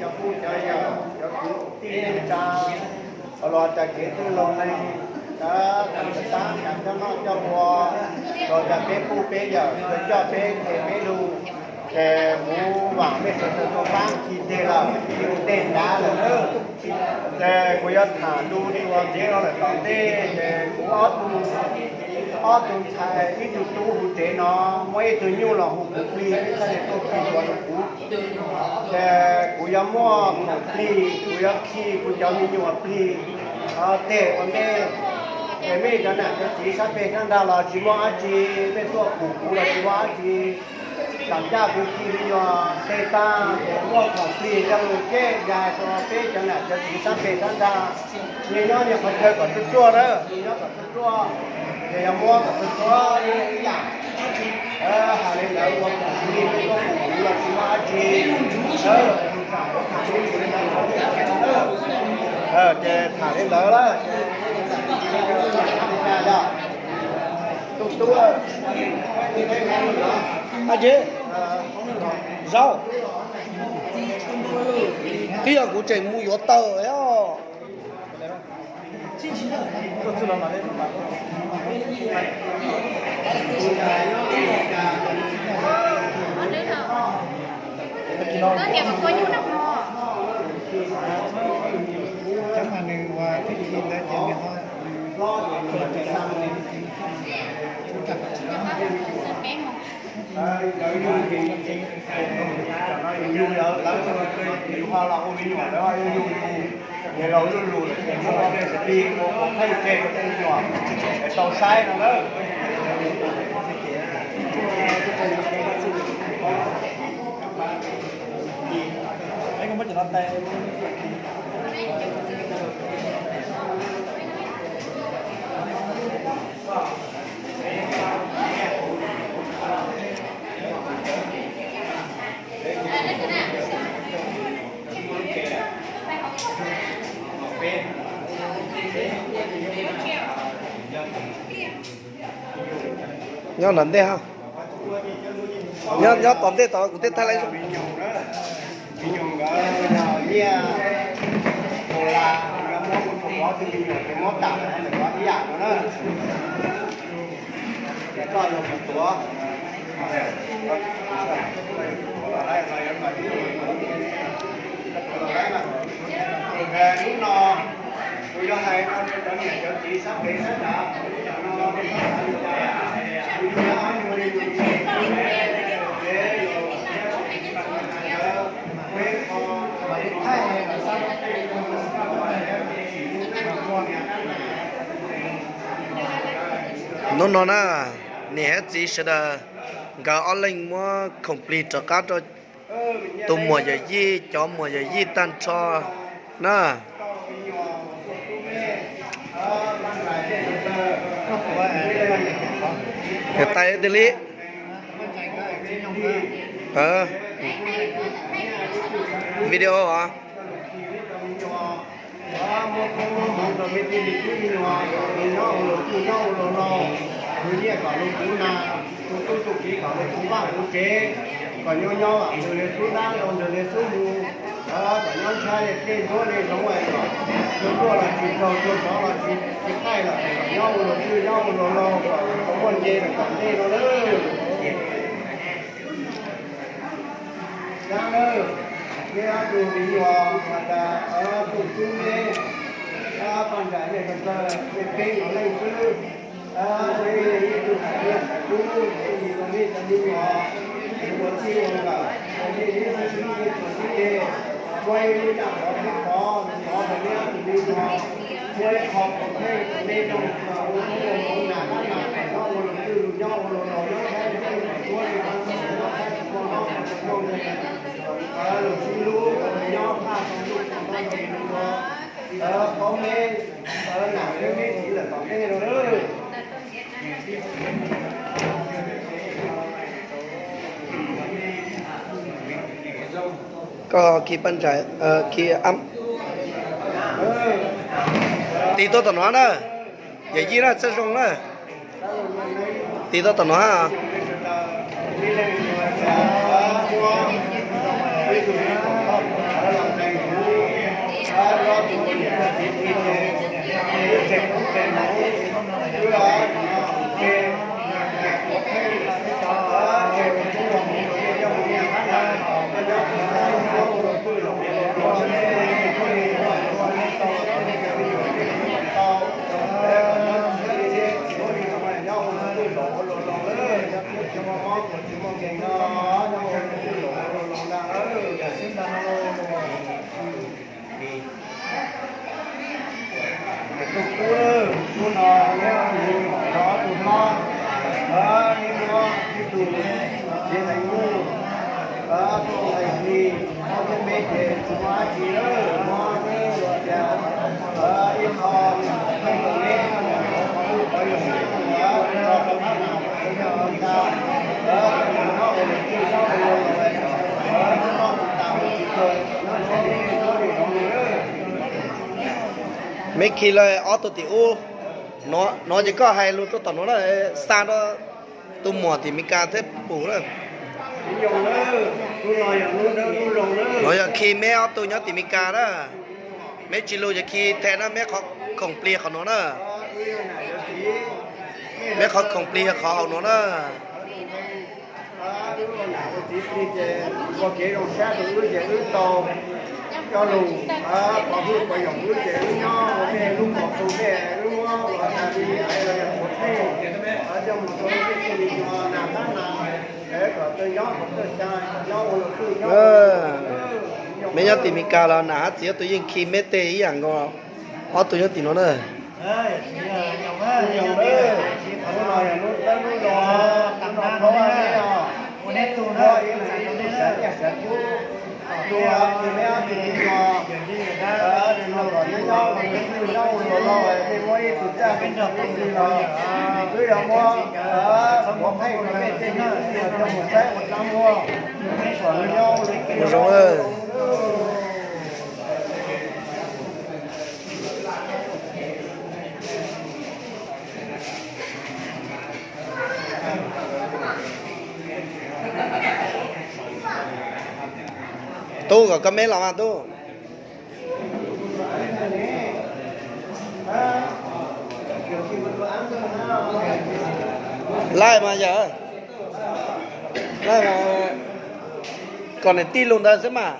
Cov phooj cov ywg, cov kwv tij neej tsa, los cov kev tij laug neeg, cov tab cov noj coj ua, los cov peb phooj peb yawm, coj peb tes peb lug, ces kuv vam mej sawv daws tau paab ci teg lawm, ci teg nrad lawm na. Ces kuv yuav tham lug li uas ntxiv no lawm tom ntej, ces kuv ob tug, ob tug ntxhais ib tug tub huv tsev no, muaj ib tug nyuj los hu kuv plig, ib txhia tuaj plig dua rau kuv. Ces kuv yuav muab khoom plig, kuv yuav khi kuv cov me nyuam plig, teg ua ntej. Ces mej cov nam cov txiv sab peg sab nrag los tsis muaj dab tsi, mej tuaj pum kuv los tsis muaj dab tsi. Tam ncaj kuv khi me nyuam teg tag, ces muab khoom plig coj lug ceg ya rau peb cov nam cov txiv sab peg sab nrag. Nyias nyob nyias qhov chaw kom tsuag tsuag na, nyias nyob kom tsuag tsuag, ces yog muab kom tsuag tsuag ib yam. Has li ntawd ua khoom plig, mej tuaj pum kuv los tsis muaj dab tsi. Ces tham li ntawd lawm. Tub tub, a, Zaub, twb yog kuv tseem mus yuav taws os. Lawv yug yug, lawv yug ho los ua me nyuam, lawv ho yug yug, ces laus lub lus lawm ces muab ua tej xws li ua ua pheej tseg rau tej me nyuam es tau saib no na. Nyob tom ntej, nyob tom ntej tod kuv thiaj thaij laib zoo. Hnub no kuv yuav hais no rau cov niam cov txiv sab pem sab nrad, kuv yuav hais no, kuv yuav hais no, Hnub no na, niam thiab txiv sawv daws nkawd ob leeg muab khoom plig rov qab rau tus muam yawm yij, cov muam yawm yij tag nrho na. Niam tais tiag li. Video os. Muab koob muab hmoov rau peb tij peb tub me nyuam, nws nyob ua luag txwj nyob ua luag laug, nws nyiaj kom luag kuv na, tus tub tus kiv kom luag kuv vaj kuv tsev, kom nyob nyob nws li xub ntab rau nws li xub mus, kom nyob ntshai li dej ntsuab li zoov, kom tuag tuag los tsis raug, tuag tsov los tsis tsis qaij los kom nyob ua luag txwj nyob ua luag laug, kom muaj nce rau tom ntej no lawm. Dab lawm, neb ob tug me nyuam has tas tus tub neb, Paj Ntsais nej sawv daws nej peb los leej xwb, nej ib tug hais tias tub, nej cov me nyuam, ua txij ua nkawm, nej ib tug tub nej txhua txhua teg, muaj ib lub yam qhov peb qhov, qhov rau neb tus me nyuam, muaj ib qho qhov pheej rau neb zoo, ua hnub ua hmoov nas nab nas, nyob ua luag twj nyob ua luag laug, nyob saib nyob ua luag txuab li, nyob saib tsis muaj mob tsis muaj nkeeg, lug sib hlub nyob phaj tau ntuj tau ntab rau me nyuam, paub neb, nam neb txiv lawm tom ntej no lawm. Koj khi Paj Ntsais, khi, tiv tuaj tom no na, yawm yij na, txhaj zoo na, tiv tuaj tom no. Tus tub, hnub no yog tus hlob, neb muab ib tug txiv hais nyuj tuaj hais hli, ob peb peb ces tsis muaj dab tsi lawm, muab tias ib qho pheej rau neb, qhov ub qhov yog neb ua, rau qhov no, Meb khi lawm ob tug tim ub, no ces koj hais lus rau tom nuav na, xa rau tus muam tim Mes Kas thiab pum na. No yog khi meb ob tug nyob tim Mes Kas na. Meb tsis lus ces khi them na, meb qhov khoom plig qhov nuav na. Meb qhov khoom plig yog qhov hauv nuav na. Meb nyob tim Mes Kas los nam hab txiv ob tug yeej khi meb tej ib yam nkaus, ob tug nyob tim nuav na. Ua zoo. Tub, kom koj meb los mas tub. Laij mas yawg, laij mas, kom niam tij lus ntawd xwb mas.